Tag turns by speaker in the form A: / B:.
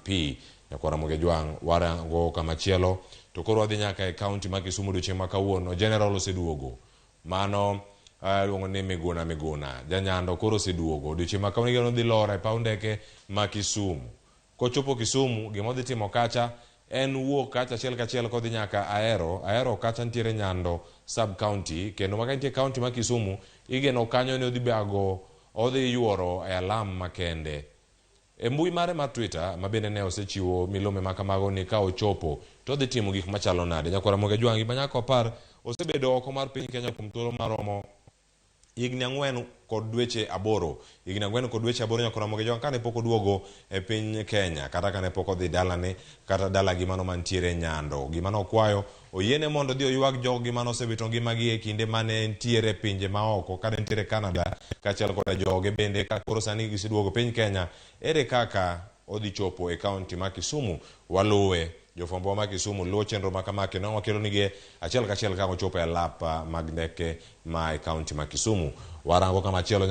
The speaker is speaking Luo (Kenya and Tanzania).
A: pi. Nyakwar Ramogi Ajwang' warango kamachielo to koro wadhi nyaka e kaunti ma Kisumu odiochieng' ma kawuono. General oseduogo. Mano iluongo ni Miguna Miguna. Janyando koro oseduogo. Odiochieng' ma kawuono igeno dhi loro e paw ndeke ma Kisumu. Kochopo Kisumu, gima odhi timo kacha en wuok kacha achiel kachiel kodhi nyaka Ahero. Ahero kacha nitiere Nyando sub county kendo maka nitie kaunti ma Kisumu igeno kanyo ni odhi bago odhi yuoro e alam makende. E mbui mare mar Twitter ma bende ne osechiwo milome ma kamago ni ka ochopo to odhi timo gik machalo nade. Nyakwar Ramogi Ajwang' gima nyaka wapar osebedo oko mar piny Kenya kuom thuolo maromo higni ang'wen kod dweche aboro. Higni ang'wen kod dweche aboro Nyakwar Ramogi Ajwang' kane pok oduogo e piny Kenya kata kane pok odhi dalane kata dalagi mano mantiere Nyando. Gima nokwayo oyiene mondo odhi oywag joggi mane osewito ngimagi e kinde mane entiere e pinje maoko kane entiere Canada kaachiel koda joge bende ka koro sani giseduogo piny Kenya ere kaka odhi chopo e kaunti ma Kisumu waluwe jofwambowa ma Kisumu luwo chenro ma kama kendo wakelonigi achiel kachiel kaka ochopo e alap mag ndeke ma e kaunti ma Kisumu. Warango kamachielo.